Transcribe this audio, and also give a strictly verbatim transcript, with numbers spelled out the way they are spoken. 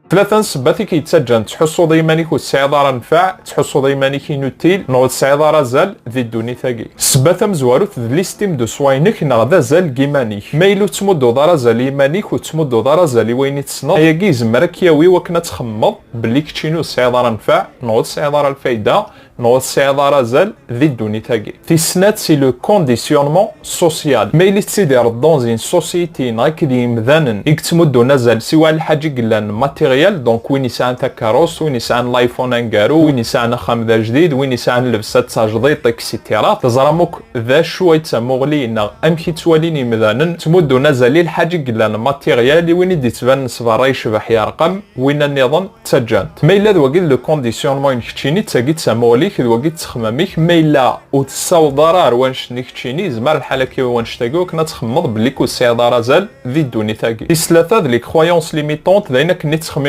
Tlata n ssebbat i k-yettaǧǧan tettḥussuḍ i yiman-ik ur tesɛiḍ ara nnfeɛ, tettḥussuḍ i yiman-ik inutile, neɣ ur tesɛiḍ ara azal di ddunit-agi. Ssebba tamezwarut d l'estime de soi-inek neɣ d azal n yiman-ik. Ma yella ur tettmudduḍ ara azal i yiman-ik, ur tettmudduḍ ara azal i wayen i tessneḍ, ayagi yezmer ad k-yawi wakken ad txemmeḍ belli keččini ur tesɛiḍ ara nnfeɛ, neɣ ur tesɛiḍ ara lfayda, neɣ ur tesɛiḍ ara azal di ddunit-agi. Tis snat, c'est le conditionnement social. Ma yella tettidireḍ dans une société neɣ akked yimdanen i yettmuddun azal siwa lḥaǧa i yellan matériel, donc win yesɛan takeṛṛust, win yesɛan l'iPhone aneggaru, win yesɛan axxam d ajdid, win yesɛan llebsa d tajdiṭ, et cetera. Teẓram akk d acu ay d tamuɣli neɣ amek i ttwalin yimdanen, ttmuddun azal i lḥaǧa i yellan matériel, i win i d-yettbanen s berra yecbeḥ yerqem, winna nniḍen ttaǧǧan-t. Ma yella d wagi d le conditionnement-inek keččini, d tagi d tamuɣli-k, d wagi d ttexmam-ik, ma yella ur tessaweḍ ara ar wannect-nni keččini, yezmer lḥal ad k-yawi wannect-agi wakken ad txemmeḍ belli ur tesɛiḍ ara azal di ddunit-agi. Tis tlata d les croyances limitantes, d ayen akken i ttxemmim